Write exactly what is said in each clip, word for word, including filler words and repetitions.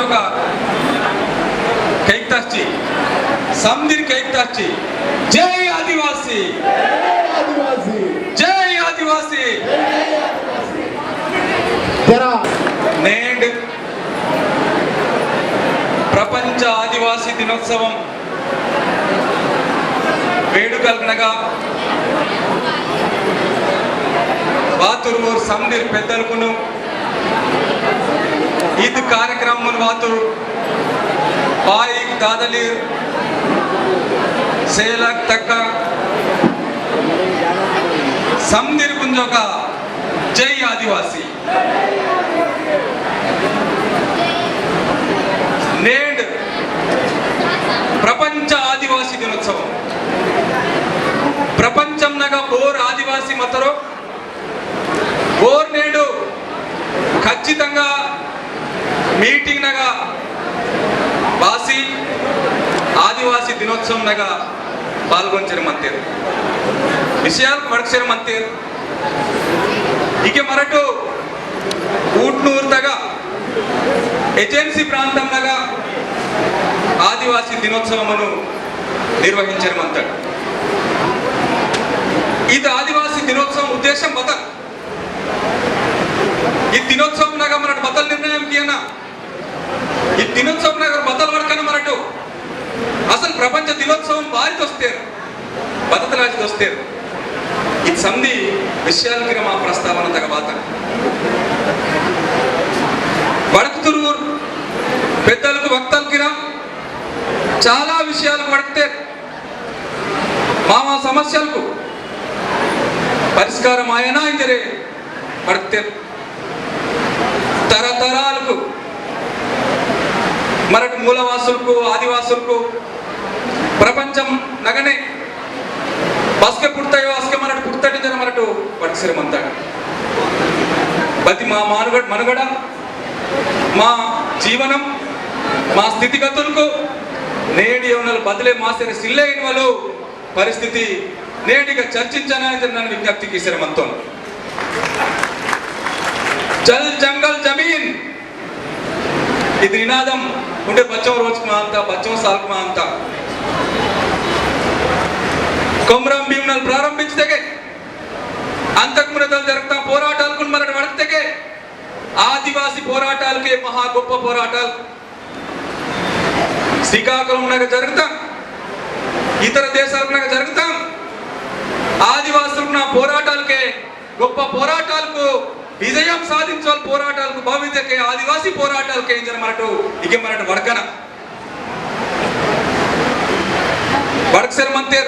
का कैकताची, समदिर कैकताची, जय आदिवासी, जय आदिवासी, जय आदिवासी। जरा नेंड प्रपंच आदिवासी दिनोत्सवम वेडुकलनगा वातुर ओर समदिर पेद्दलकुनु ईद कार्यक्रम वातुर पाईक दादलीर सेलक तक समदिर कुंजोका जय आदिवासी। नेंड प्रपंच आदिवासी दिनोत्सव। प्रपंचम नगा बोर आदिवासी मतरो बोर नेंडु खच्चितंगा meeting नगा बासी आदिवासी दिनोत्सव नगा पाल्गोंचेर मंतेर, विषयाल वड़कसेर मंतेर। इके मरटु ऊटनूर तगा agency प्रांतम नगा आदिवासी दिनोत्सव मनु निर्वहिंचर मंतर। इद आदिवासी दिनोत्सव उद्देश्यम बतल। इद दिनोत्सव नगा मरट बतल निर्णयम कियना। इद दिनोत्सव नगा बतल वड़कन मरटु। असल प्रपंच दिनोत्सव बारी दोस्तेर। बदतलाज दोस्तेर। इद समदी विषयाल किरमा प्रस्तावना तगा बाता। वड़कतुरूर पेद्दलकु वक्तल किरा चाला विषयाल वड़कतेर। मामा समस्यालकु परिष्कार मायना इंजरे वड़कतेर। तरतरालकु मरट मूलवासुलकु, आदिवासुलकु प्रपंचम नगने बसके पुट्टयो, असके मरट पुट्टट इंजर मरटु वड़कसेर मंतड़। बति मा मानुगड-, मनुगड, मा जीवनम, मा स्थितिगतुलकु नेडी ओनल बदले मासेर सिल्ले इनवलु परिस्थिति नेंडिगा चर्चिंचना इंजर नन विज्ञप्ति कीसेर मंतोन। जल जंगल जमीन इद निनादम उंडे बच्चों रोजकु मांता, बच्चों सालकु मांता। कोमरम भीमनल प्रारंभिंचतेके अंतक मुनदल जरगता पोराटालकुन मरट वड़कतेके आदिवासी पोराटालके महा गोप्प पोराटाल श्रीकाकुळम नग जरुगुता, इतर देशाल नग जरुगुता, आदिवासुलना पोराटालके, गोप्प पोराटालकु विजयम साधिंचवल पोराटालकु भवितके आदिवासी पोराटालके इंजर मरटु, इगे मरटु वड़कना। वड़कसेर मंतेर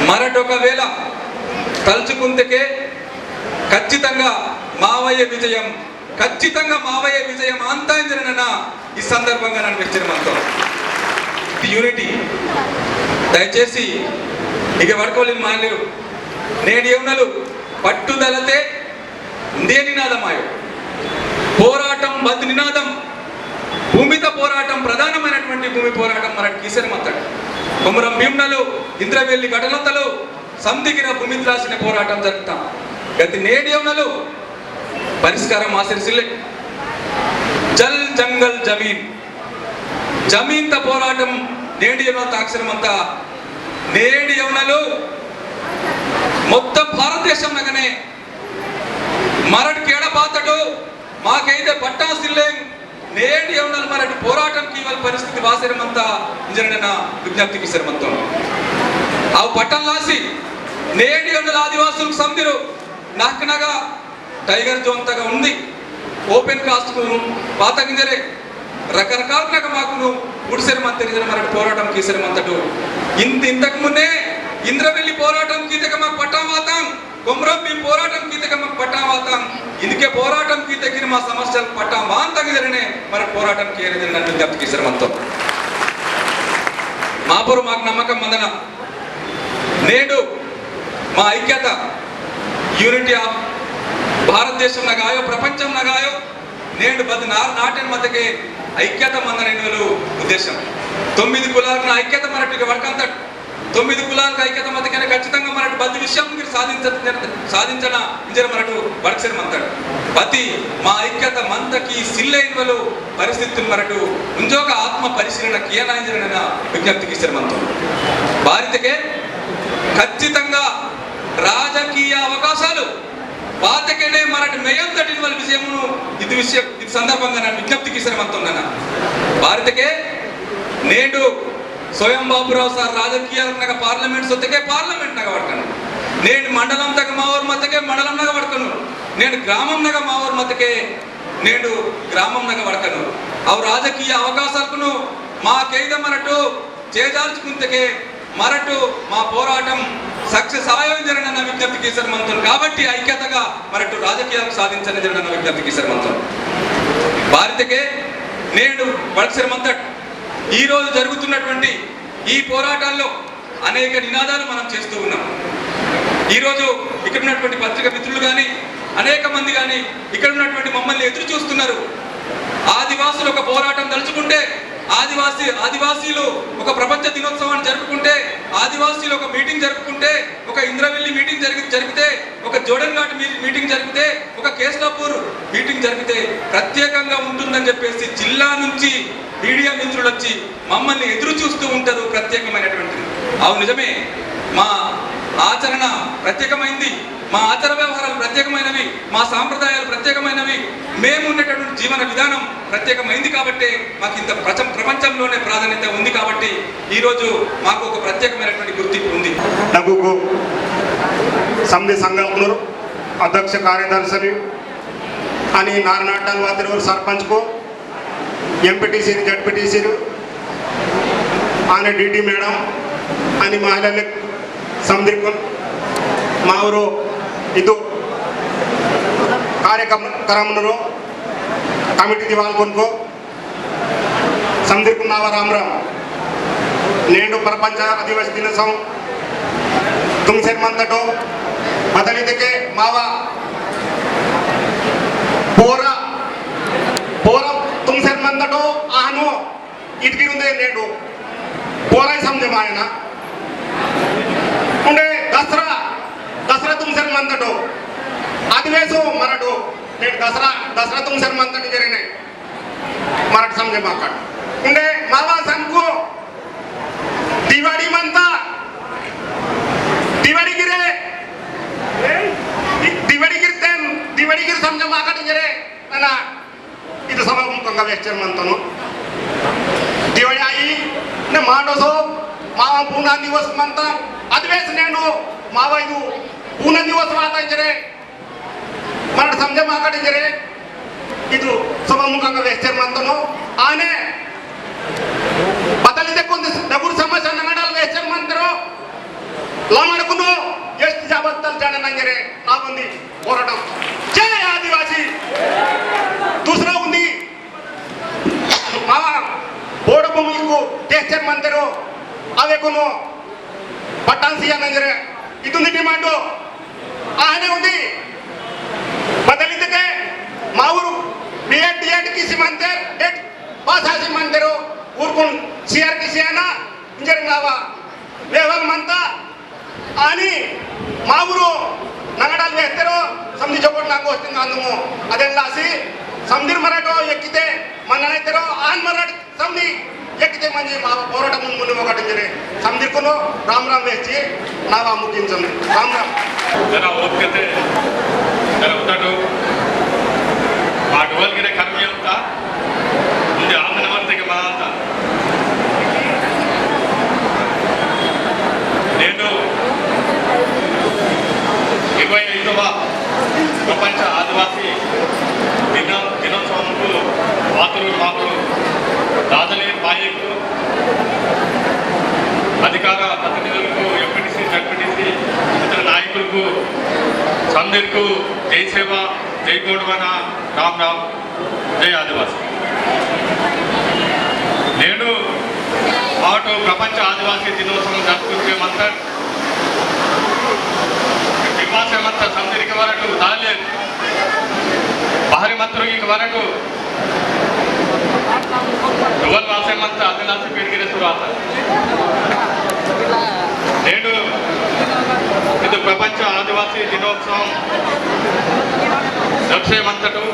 मरटु ओकवेला तलुचुकुंतेके खच्चितंगा मावये विजयम खच्चितंगा मावये विजयम अंता इंजर नना ई संदर्भंगा नन वेच्चेर मंतो। Unity। दयचेसी इगे वड़कोलिन मायनेरु। नेडी ओनलु पट्टुदलते उंदे निनादमायो। पोराटम बद निनादम भूमित पोराटम प्रधानमैनटुवंटि भूमि पोराटम मरट कीसेर मंतड़। कोमरम भीमनलु इंद्रवेल्ली घटनतलु समदिगिर भूमितलासिन पोराटम जरुगुता। गति नेडी ओनलु परिष्कार मासेर सिल्ले। जल जंगल जमीन, जमीन त पोराटम नेडी ओनल ताक्सेर मंता। नेडी ओनलु मोत्तम भारत देशम नगने मरट केड़ा पातटो माकैते पट्टा सिल्लें। नेडी ओनल मरट पोराटम कीवल परिस्थिति वासेर मंता इंजर नना विज्ञप्ति कीसेर मंतोन। अव पट्टन लासी नेडी ओनल आदिवासुल समदिरु नाकनगा Tiger Zone तगा उंदी open cast कु पातक इंजरे रकरकाल नगा माकुनु उड़सेर मंतेर इंजर मरट पोराटम कीसेर मंतटो। इंत इंतक मुन्ने इंद्रवेल्ली पोराटम कीतेके माक पट्टा वातां कोमरम भीम पोराटम कीतेके माक पट्टा वातां, इंदके पोराटम कीतेके मा समस्याल पट्टा वांता इंजरने मरट पोराटम कीयरे इंजर नन विज्ञप्ति कीसेर मंतो। मापुर माक नम्मकम मंदना। नेडु मा ऐक्यता unity of भारत देशम नगायो, प्रपंचम नगायो, नेडु बद नार नाटेन मतेके ऐक्यता मंदना इनवलु उद्देश्यम। तोम्मिदि कुलालना ऐक्यता मरटिके वड़कंतट तोम्मिदि कुलालकु ऐक्यता मत्तेकेने खच्चितंगा मरटु बद्दि विषयं गिर साधिंच-, साधिंचना इंजर मरटु वडकसेर मंतड। बत्ति मा ऐक्यता मंतकी सिल्ले इन्वलु परिस्थिति मरटु उंजोक आत्म परिशीलन कियना इंजर नना विज्ञप्ति कीसेर मंतोन। बारितके खच्चितंगा राजकीय अवकाशालु बातकेने मरट मेयंतट इन्वल विषयमुनु इद विषय इद संदर्भंगा नना विज्ञप्ति कीसेर मंतोन नना। बारितके नेंडु स्वयं बाबुराव सार राजकीय नगा parliament सोत्तेके parliament नगा वड़कनु। नेंडु मंडलम तगा मावोर मत्तेके मंडलम नगा वड़कनु। नेंडु ग्रामम नगा मावोर मत्तेके नेंडु ग्रामम नगा वड़कनु। अव राजकीय अवकाशालकुनु मा केइद मरटु चेजार्चुकुंतेके मरटु मा पोराटम success आयो इंजर नना विज्ञप्ति कीसेर मंतोन। काबट्टी ऐक्यतगा मरटु राजकीयालकु साधिंचना इंजर नना विज्ञप्ति कीसेर मंतोन। बारितके नेंडु वडकसेर मंतट ई रोजु जरुगुतुन्नटुवंटि ई पोराटाल्लो अनेक निनादालु मनम चेस्तू उन्नाम। ई रोजु इक्कड उन्नटुवंटि पत्रिका मित्रुलु गानि, अनेक मंदि गानि इक्कड उन्नटुवंटि मम्मल्नि एदुरु चूस्तुन्नारु। आदिवासुलु ओक पोराटं तलुचुकुंटे, आदिवासी, आदिवासीलु ओक प्रपंच दिनोत्सवानि जरुपुकुंटे, आदिवासीलु ओक meeting जरुपुकुंटे, ओक इंद्रवेल्ली meeting जरिगि-, जरिगिते, ओक जोडनघाट मी-, meeting जरिगिते, ओक केस्लापूर meeting जरिगिते प्रत्येकंगा उंटुंदनि चेप्पेसि जिल्ला नुंचि media मित्रुलु वच्चि मम्मल्नि एदुरु चूस्तू उंटारु प्रत्येकमैनटुवंटिदि। अवु निजमे, मा आचरण प्रत्येकमैनदि, मा आचार व्यवहारालु प्रत्येकमैनवि, मा सांप्रदायालु प्रत्येकमैनवि, मेमु उंडेटटुवंटि जीवन विधानं प्रत्येकमैनदि काबट्टे माकु इंत प्रचं-, प्रपंचंलोने प्राधान्यत उंदि काबट्टि ई रोजु माकु ओक प्रत्येकमैनटुवंटि गुर्तिंपु उंदि। नगुकु समदि संघालकुनोरु अध्यक्ष कार्यदर्शि अनि नारनाटाल वातेरु सरपंचकु एमपीटीसी, जेडपीटीसी, आने डीडी मैडम, आने महिलाले समदिरकुन मावोर इदु कार्यक्रम करमनरो कमिटी दिवालकुनको समदिरकुन नावा राम राम। नेंडु प्रपंच आदिवासी दिनोत्सव तुंगसेर मंतटो बदलितके मावा पोरा, पोरा तुंगसेर मंतटो आहनो इतकिरुंदे नेंडु पोरा समझे मायना। उंडे दसरा, दसरा तुंगसेर मंतटो आदिवासी मरटो नेंडु दसरा, दसरा तुंगसेर मंतटो इंजरेने मरट समझे माकट। उंडे मावा सनकु दिवाड़ी मंता, दिवाड़ी गिरे, दि-, दिवाड़ी गिरतेन, दिवाड़ी गिर समझे माकट गिरे, अना, इद सभा मुखंगा वेहचेर मंतोन। दिवाड़ी आई, ने मांडो सो, मावा पूना दिवस मंता, आदिवासी नेंडु, मावा इदु, पूना दिवस वाता इंजरे, मरट समझे माकट इंजरे, इदु सभा मुखंगा वेहचेर मंतोन। आने बदलितके उंदी डगुर समस्या नंगडाल वेहचेर मंतरो, लमड़कुनो, एसटी जाबत्तल जाने नंजरे, नावंदी पोराटम। जय आदिवासी। दूसरा उंदी, मावा, बोडो भूमिकु वेहचेर मंतरो, अवेकुनो, पट्टान सिया नंजरे, इदुंदी डिमांडो, आहने उंदी, बदलितके, मावोर बीएड डीएड किसी मंतेर, डेट पास आसी मंतेरो, ऊरकुन सीआर किसी आना, इंजर नावा, वेहवाल मंता, आनी, मावोर, नंगडाल वेहतेरो, समदि जोकोट ना गोष्टी नांदुमो, अदेन लासी, समदिर मरटो, एकिते, मननाइतेरो, आन मरट, समदि एकिते मंजी मावा पोराटम मुन्ने मुन्ने वकट इंजरे समदिरकुनो राम राम वेहची नावा मुगिंचन। राम राम। जरा ओतकेते, जरा उताटो, मा डुवल गिरे कर्मी अंता, उंदे आमने मरते के माता। नेनु इरवै ऐदवा प्रपंच आदिवासी दिना दिनोत्सवंकु वातुरु माकुरु दादले पायेकु अधिकार प्रतिनिधुलकु एमपीटीसी, जेडपीटीसी इतर नायकुलकु समदिरकु जय सेवा, जय गोंडवाना, राम राम, जय आदिवासी। नेडु आटो प्रपंच आदिवासी दिनोत्सव जरुपुकुंटे मंतट दिमासे मत्त समदिरकि वरटु दाले बाहरी मत्तुरुगिकि वरटु डुवल वासे मत्त अदिलासे पेड़गिरे सुरात। प्रपंच आदिवासी दिनोत्सव जरसे मंतटु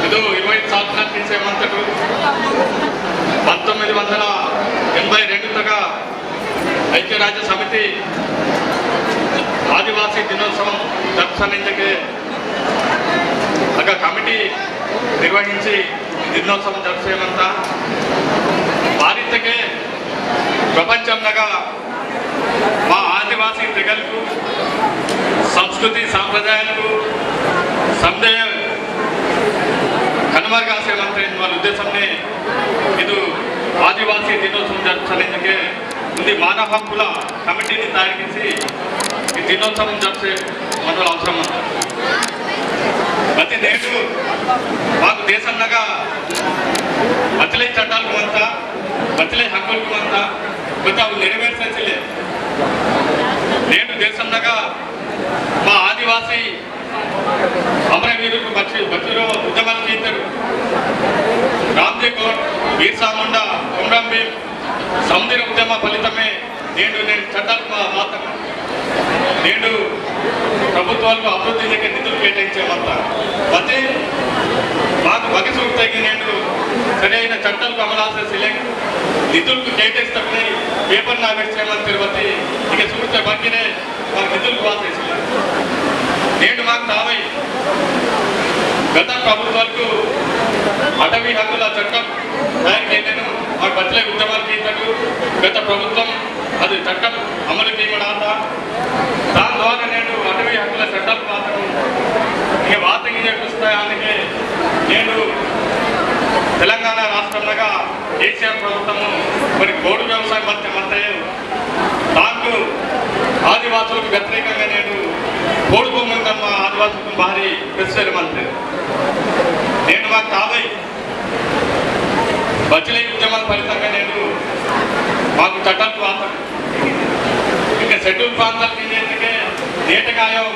इदु इरवै सात नक्किसे मंतटु पंतोम्मिदि वंदला एनभै रेंडु तगा ऐक्यराज्य समिति आदिवासी दिनोत्सव जरपनिंदके अगा कमिटी निर्वहिंची दिनोत्सव जरसे मंता। बारितके प्रपंचम नगा मा आदिवासी तेगलकु संस्कृति सांप्रदायलकु संदेह कनुमरुगासे मंता इनवल उद्देशमने इदु आदिवासी दिनोत्सव जरपनिंदके उंदी मानव हक्कुला कमिटीनि तयार किसी ई दिनोत्सव जरसे मनवल अवसरम मंता। बत्ते नेडु माकु देशम नगा बचले चट्टालकु मंता, बचले हक्कुलकु मंता, बत्ते अवु नेरवेरसेसिले। नेडु देशम नगा मा आदिवासी अमरवीरुलकु बच्ची-, बच्चीरो उद्यमल कीतरु। रामजी कोंड, बिरसा मुंडा, कोमरम भीम, समदिर उद्यम फलितमे नेडु नेडु चट्टालकु मा-, मात्रम नेडु प्रभुत्वालकु अभिवृद्धिके निधुलु केटायिंचे मंता। बत्ते माकु बगे सूड़तेके नेडु सरियैन चट्टालकु अमलासेसिले निधुलकु केटायिस्तकने paper ना वेहचे मंतेर बत्ते इके सूड़ते बग्गिने माकु निधुलकु वासेसिले। नेडु माकु तावै गत प्रभुत्वालकु अटवी हक्कुल चट्टम तयार केलेनु माकु बचले उद्यमल कीतटु गत प्रभुत्वम अदु चट्टम अमलु कीमडाता। दानि द्वारा नेडु अटवी हक्कुल चट्टम पातनु इके वातंग इंजेकुस्ता आनेके नेडु तेलंगाना राष्ट्रम नगा केसीआर प्रभुत्वमु मरि पोडु व्यवसाय मत्ते मत्ते ताकु आदिवासुलकु व्यतिरेकंगा नेडु पोडु भूमुलु कम्मा आदिवासुलकु भारी प्रेशर मंता। नेडु माकु तावै बचले उद्यमल फलितंगा नेडु माकु चट्टालकु वाता। इके शेड्यूल प्रांतालकु इंजेतके नेटगायो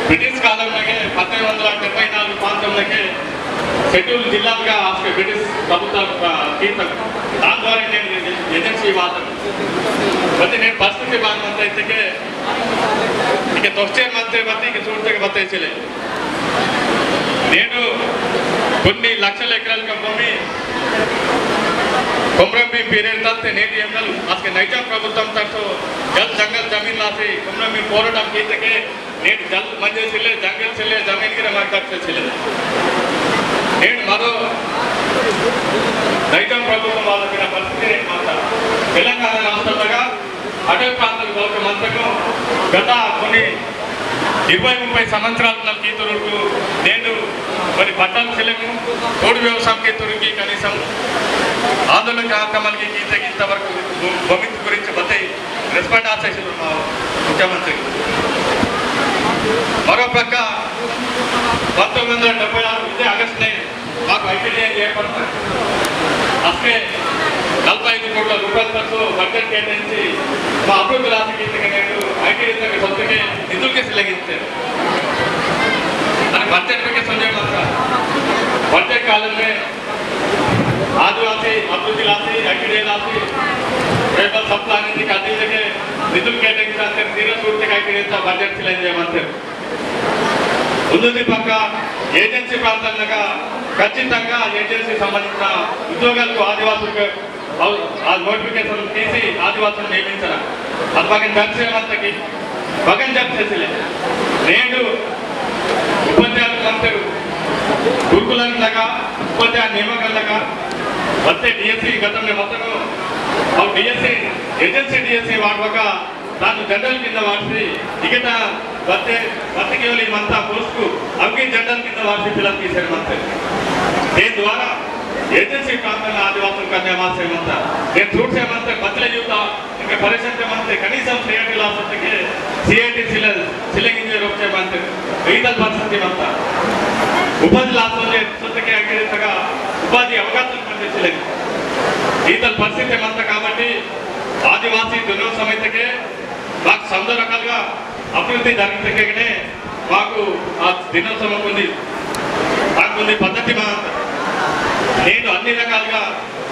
ब्रिटिश कालम नगे पद्देनिमिदि वंदला डेब्बै नालुगु प्रांतम नगे शेड्यूल जिल्लालुगा आस्के ब्रिटिश प्रभुत्वम, आ, कीतम। दानि द्वारा नेडु एजेंसी वातम। बत्ते नेडु परिस्थिति बागा मंता इत्तेके इके तोहचे मंता बत्ते इके सूड़तेके बत्तेसिले। नेडु कोन्नि लक्षल एकरालक भूमि कोमरम भीम period तत्ते नेडु एमनल आस्के नैजाम प्रभुत्वम तत्तो जल जंगल जमीन लासी कोमरम भीम पोराटम कीतके नेडु जल मंजे सिले, जंगल सिले, जमीन गिरा माकु दक्कसिले। नेडु मरो नैजाम प्रभुत्वम वाला बिना परिस्थिति मंता। तेलंगाना राष्ट्रम नगा अटवी प्रांतम बोलके मंतकु गत कोन्नि इरवै मुप्पै संवत्सराल नल कीतुरुकु नेडु मरि पट्टालु सिलेमु, पोडु व्यवसायम कीतुरुकि कनीसम आंदोलन कार्यक्रमालकि कीतेके इंतवरकु भू-, भूमि गुरिंचि बत्ते respond आसेसिले मा मुख्यमंत्री। मरो प्रक्क पंतोम्मिदि वंदला डेब्बै आरु इदे August ने माकु ITDA एर्पाटु आस्के नलभै ऐदु कोट्ल रूपायलु तत्तो budget केटायिंचि मा अभिवृद्धि राशि कीतके नेडु ITDA तगा सोत्तके निधुलुके सिले इंजेर। अनि budget बग्गे सोंजि मंता। Budget कालमे आदिवासी अभिवृद्धि लासी, ITDA लासी, tribal sub planning की कादिंदके निधुलु केटायिंचि अंतेर तीरा सूड़तेके ITDA ता budget सिले इंजेर मंतेर। उंदुदी पक्क agency प्रांतम नगा खच्चितंगा agency संबंधिंचिन उद्योगालकु आदिवासुलकु अव-, आ notification तीसी आदिवासुलनु नियमिंचरा। अदु बग्गे दर्शे मंतकि बग्गे दर्शे सिले। नेडु उपाध्यायुलु मंतेर गुरुकुलम नगा उपाध्याय नियामकम नगा बत्ते DSC गतमने मत्तनु अव DSC agency DSC वाटवका तानु general किंद वाटसी इगेता बत्ते बत्ते केवल मंता post कु अवगी general किंद वाटसी fill up कीसेर मंते। ते द्वारा agency प्रांतंगा आदिवासुलकु अन्याय मासे मंता। ते थूटसे मंते बदले युता इनके परेशान ते मंते कनीसम CIT लासत्तके CIT सिले सिलेंगे रोकसे मंते। ईतल परिस्थिति मंता। उपाधि लासोले सत्तके अगेरे तगा उपाधि अवकाशम मंते सिले। ईतल परिस्थिति मंता काबट्टी आदिवासी दुनिया समेतके माकु समदो रकालुगा अभिवृद्धि जरिगितेके माकु आ दिनोत्सवम उंदी, माकु उंदी पद्धति मा। नेनु अन्नि रकालुगा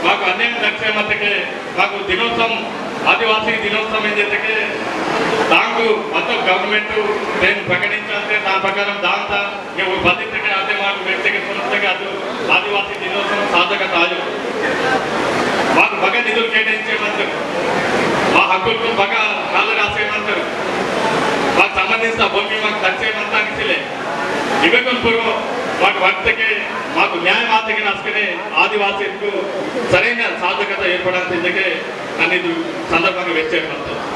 माकु अन्यायम जरिगिते मत्तके माकु दिनोत्सवम, आदिवासी दिनोत्सवम इंजेतके तांकु मतलब government तेन प्रकटिंचालते, तां प्रकारम दांता, ये वो बाधित के आते मार व्यक्ति के समझते के आते आदिवासी दिनोत्सव सार्थक आयो। माक बगा निधुल केटाइंचे मंतर, मा हक्कुलकुन बगा कालरासे मंतर, माक संबंधित भूमि माक दच्चे मंता किसिले, इवेकुन पूर्व माक वक्त के, माक न्याय माते के नस्कने आदिवासी को सरेना सार्थकता एर्पड़ा तिंदके अन्नी संदर्भ में वेच्चे मंतर।